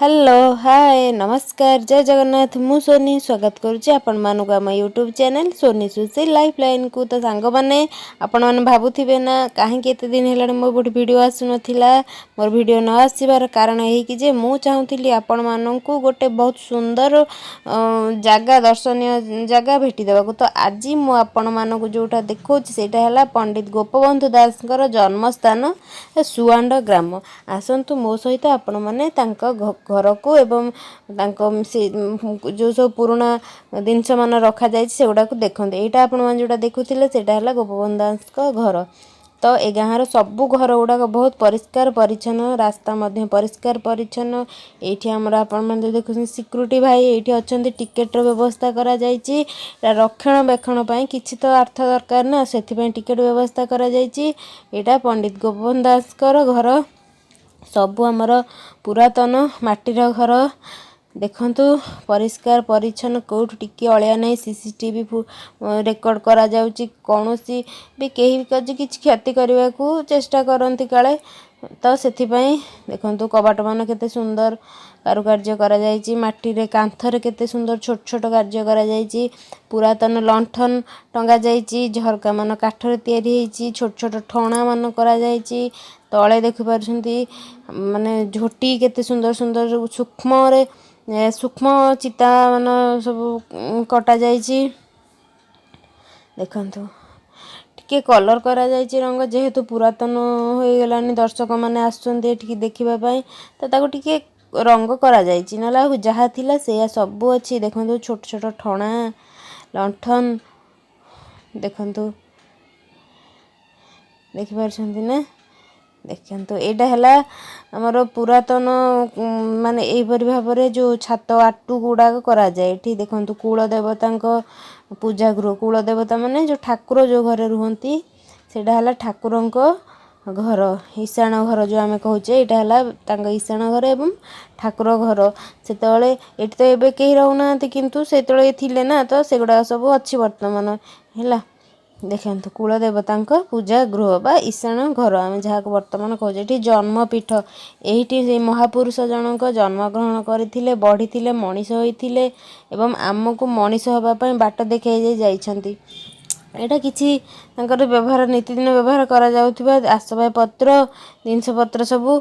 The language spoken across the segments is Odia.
ହ୍ୟାଲୋ, ହାଏ, ନମସ୍କାର, ଜୟ ଜଗନ୍ନାଥ। ମୁଁ ସୋନି, ସ୍ୱାଗତ କରୁଛି ଆପଣମାନଙ୍କୁ ଆମ ୟୁଟ୍ୟୁବ୍ ଚ୍ୟାନେଲ୍ ସୋନି ସୁଶୀ ଲାଇଫ୍ ଲାଇନ୍କୁ। ତ ସାଙ୍ଗମାନେ, ଆପଣମାନେ ଭାବୁଥିବେ ନା କାହିଁକି ଏତେ ଦିନ ହେଲାଣି ମୋ ଗୋଟେ ଭିଡ଼ିଓ ଆସୁନଥିଲା? ମୋର ଭିଡ଼ିଓ ନ ଆସିବାର କାରଣ ଏହିକି ଯେ ମୁଁ ଚାହୁଁଥିଲି ଆପଣମାନଙ୍କୁ ଗୋଟେ ବହୁତ ସୁନ୍ଦର ଜାଗା, ଦର୍ଶନୀୟ ଜାଗା ଭେଟି ଦେବାକୁ। ତ ଆଜି ମୁଁ ଆପଣମାନଙ୍କୁ ଯେଉଁଟା ଦେଖାଉଛି, ସେଇଟା ହେଲା ପଣ୍ଡିତ ଗୋପବନ୍ଧୁ ଦାସଙ୍କର ଜନ୍ମସ୍ଥାନ ସୁଆଣ୍ଡ ଗ୍ରାମ। ଆସନ୍ତୁ ମୋ ସହିତ ଆପଣମାନେ ତାଙ୍କ ଘରକୁ ଏବଂ ତାଙ୍କ ସେ ଯେଉଁ ସବୁ ପୁରୁଣା ଜିନିଷମାନ ରଖାଯାଇଛି, ସେଗୁଡ଼ାକୁ ଦେଖନ୍ତୁ। ଏଇଟା ଆପଣମାନେ ଯେଉଁଟା ଦେଖୁଥିଲେ, ସେଇଟା ହେଲା ଗୋପବନ୍ଧୁ ଦାସଙ୍କ ଘର। ତ ଏ ଗାଁର ସବୁ ଘର ଗୁଡ଼ାକ ବହୁତ ପରିଷ୍କାର ପରିଚ୍ଛନ୍ନ, ରାସ୍ତା ମଧ୍ୟ ପରିଷ୍କାର ପରିଚ୍ଛନ୍ନ। ଏଇଠି ଆମର ଆପଣମାନେ ଯେଉଁ ଦେଖୁଛନ୍ତି, ସିକ୍ୟୁରିଟି ଭାଇ ଏଇଠି ଅଛନ୍ତି। ଟିକେଟର ବ୍ୟବସ୍ଥା କରାଯାଇଛି। ଏଇଟା ରକ୍ଷଣାବେକ୍ଷଣ ପାଇଁ କିଛି ତ ଅର୍ଥ ଦରକାର ନା, ସେଥିପାଇଁ ଟିକେଟ ବ୍ୟବସ୍ଥା କରାଯାଇଛି। ଏଇଟା ପଣ୍ଡିତ ଗୋପବନ୍ଧୁ ଦାସଙ୍କର ଘର। ସବୁ ଆମର ପୁରାତନ ମାଟିର ଘର। ଦେଖନ୍ତୁ, ପରିଷ୍କାର ପରିଚ୍ଛନ୍ନ, କେଉଁଠି ଟିକେ ଅଳିଆ ନାହିଁ। ସିସିଟିଭି ରେକର୍ଡ଼ କରାଯାଉଛି। କୌଣସି ବି କେହି ବି କିଛି କ୍ଷତି କରିବାକୁ ଚେଷ୍ଟା କରନ୍ତି କାଳେ, ତ ସେଥିପାଇଁ। ଦେଖନ୍ତୁ, କବାଟମାନ କେତେ ସୁନ୍ଦର କାରୁକାର୍ଯ୍ୟ କରାଯାଇଛି ମାଟିରେ। କାନ୍ଥରେ କେତେ ସୁନ୍ଦର ଛୋଟ ଛୋଟ କାର୍ଯ୍ୟ କରାଯାଇଛି। ପୁରାତନ ଲଣ୍ଠନ ଟଙ୍ଗା ଯାଇଛି। ଝରକା ମାନ କାଠରେ ତିଆରି ହେଇଛି। ଛୋଟ ଛୋଟ ଠଣା ମାନ କରାଯାଇଛି। ତଳେ ଦେଖିପାରୁଛନ୍ତି, ମାନେ ଝୋଟି କେତେ ସୁନ୍ଦର ସୁନ୍ଦର, ସୂକ୍ଷ୍ମରେ ସୂକ୍ଷ୍ମ ଚିତା ମାନ ସବୁ କଟା ଯାଇଛି। ଦେଖନ୍ତୁ, ଟିକେ କଲର୍ କରାଯାଇଛି ରଙ୍ଗ। ଯେହେତୁ ପୁରାତନ ହୋଇଗଲାଣି, ଦର୍ଶକମାନେ ଆସୁଛନ୍ତି ଏଠିକି ଦେଖିବା ପାଇଁ, ତ ତାକୁ ଟିକେ ରଙ୍ଗ କରାଯାଇଛି। ନହେଲେ ଆଉ ଯାହା ଥିଲା ସେଇଆ ସବୁ ଅଛି। ଦେଖନ୍ତୁ, ଛୋଟ ଛୋଟ ଠଣା, ଲଣ୍ଠନ ଦେଖନ୍ତୁ। ଦେଖିପାରୁଛନ୍ତି ନା? ଦେଖନ୍ତୁ, ଏଇଟା ହେଲା ଆମର ପୁରାତନ, ମାନେ ଏହିପରି ଭାବରେ ଯେଉଁ ଛାତ ଆଟୁ ଗୁଡ଼ାକ କରାଯାଏ ଏଠି। ଦେଖନ୍ତୁ, କୂଳ ଦେବତାଙ୍କ ପୂଜା ଗୃହ। କୂଳ ଦେବତା ମାନେ ଯେଉଁ ଠାକୁର ଯେଉଁ ଘରେ ରୁହନ୍ତି, ସେଇଟା ହେଲା ଠାକୁରଙ୍କ ଘର। ଈଶାଣ ଘର ଯେଉଁ ଆମେ କହୁଛେ, ଏଇଟା ହେଲା ତାଙ୍କ ଈଶାଣ ଘର ଏବଂ ଠାକୁର ଘର। ସେତେବେଳେ ଏଠି ତ ଏବେ କେହି ରହୁନାହାନ୍ତି, କିନ୍ତୁ ସେତେବେଳେ ଥିଲେ ନା, ତ ସେଗୁଡ଼ାକ ସବୁ ଅଛି ବର୍ତ୍ତମାନ। ହେଲା, ଦେଖନ୍ତୁ, କୂଳ ଦେବତାଙ୍କ ପୂଜା ଗୃହ ବା ଈଶାଣ ଘର ଆମେ ଯାହାକୁ ବର୍ତ୍ତମାନ କହୁଛେ। ଏଠି ଜନ୍ମପୀଠ। ଏଇଠି ସେଇ ମହାପୁରୁଷ ଜଣଙ୍କ ଜନ୍ମଗ୍ରହଣ କରିଥିଲେ, ବଢ଼ିଥିଲେ, ମଣିଷ ହୋଇଥିଲେ ଏବଂ ଆମକୁ ମଣିଷ ହେବା ପାଇଁ ବାଟ ଦେଖାଇ ଯାଇ ଯାଇଛନ୍ତି। ଏଇଟା କିଛି ତାଙ୍କର ବ୍ୟବହାର, ନୀତିଦିନ ବ୍ୟବହାର କରାଯାଉଥିବା ଆସବାବପତ୍ର, ଜିନିଷପତ୍ର ସବୁ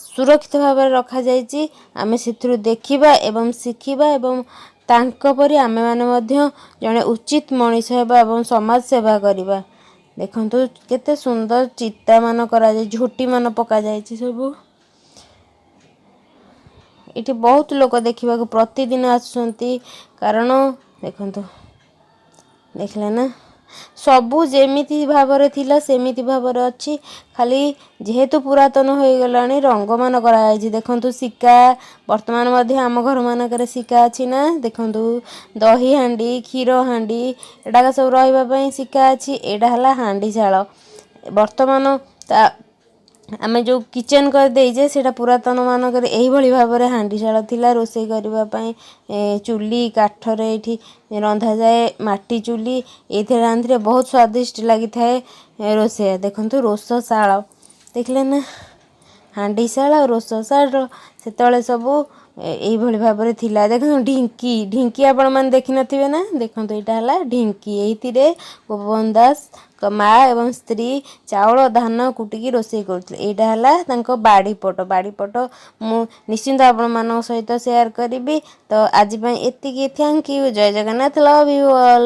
ସୁରକ୍ଷିତ ଭାବରେ ରଖାଯାଇଛି। ଆମେ ସେଥିରୁ ଦେଖିବା ଏବଂ ଶିଖିବା ଏବଂ ତାଙ୍କ ପରି ଆମେମାନେ ମଧ୍ୟ ଜଣେ ଉଚିତ ମଣିଷ ହେବା ଏବଂ ସମାଜ ସେବା କରିବା। ଦେଖନ୍ତୁ, କେତେ ସୁନ୍ଦର ଚିତାମାନ କରାଯାଇ ଝୋଟିମାନ ପକାଯାଇଛି ସବୁ। ଏଠି ବହୁତ ଲୋକ ଦେଖିବାକୁ ପ୍ରତିଦିନ ଆସୁଛନ୍ତି। କାରଣ ଦେଖନ୍ତୁ, ଦେଖିଲେ ନା, ସବୁ ଯେମିତି ଭାବରେ ଥିଲା ସେମିତି ଭାବରେ ଅଛି। ଖାଲି ଯେହେତୁ ପୁରାତନ ହୋଇଗଲାଣି, ରଙ୍ଗମାନ କରାଯାଇଛି। ଦେଖନ୍ତୁ, ଶିକା। ବର୍ତ୍ତମାନ ମଧ୍ୟ ଆମ ଘରମାନଙ୍କରେ ଶିକା ଅଛି ନା? ଦେଖନ୍ତୁ, ଦହି ହାଣ୍ଡି, କ୍ଷୀର ହାଣ୍ଡି, ଏଗୁଡ଼ାକ ସବୁ ରହିବା ପାଇଁ ଶିକା ଅଛି। ଏଇଟା ହେଲା ହାଣ୍ଡିଶାଳ। ବର୍ତ୍ତମାନ ତା ଆମେ ଯେଉଁ କିଚେନ୍ କରିଦେଇଛେ, ସେଇଟା ପୁରାତନ ମାନଙ୍କରେ ଏଇଭଳି ଭାବରେ ହାଣ୍ଡିଶାଳ ଥିଲା। ରୋଷେଇ କରିବା ପାଇଁ ଚୁଲି କାଠରେ ଏଇଠି ରନ୍ଧାଯାଏ। ମାଟି ଚୁଲି, ଏଇଥିରେ ରାନ୍ଧିଲେ ବହୁତ ସ୍ୱାଦିଷ୍ଟ ଲାଗିଥାଏ ରୋଷେଇଆ। ଦେଖନ୍ତୁ, ରୋଷଶାଳ ଦେଖିଲେ ନା? ହାଣ୍ଡିଶାଳ, ରୋଷଶାଳ ସେତେବେଳେ ସବୁ ଏଇଭଳି ଭାବରେ ଥିଲା। ଦେଖନ୍ତୁ, ଢିଙ୍କି। ଢିଙ୍କି ଆପଣମାନେ ଦେଖିନଥିବେ ନା? ଦେଖନ୍ତୁ, ଏଇଟା ହେଲା ଢିଙ୍କି। ଏଇଥିରେ ଗୋପବନ୍ଧୁ ଦାସଙ୍କ ମା ଏବଂ ସ୍ତ୍ରୀ ଚାଉଳ ଧାନ କୁଟିକି ରୋଷେଇ କରୁଥିଲେ। ଏଇଟା ହେଲା ତାଙ୍କ ବାଡ଼ିପଟ। ବାଡ଼ିପଟ ମୁଁ ନିଶ୍ଚିନ୍ତ ଆପଣମାନଙ୍କ ସହିତ ସେୟାର କରିବି। ତ ଆଜି ପାଇଁ ଏତିକି। Thank you. Jay Jagannath. Love you all.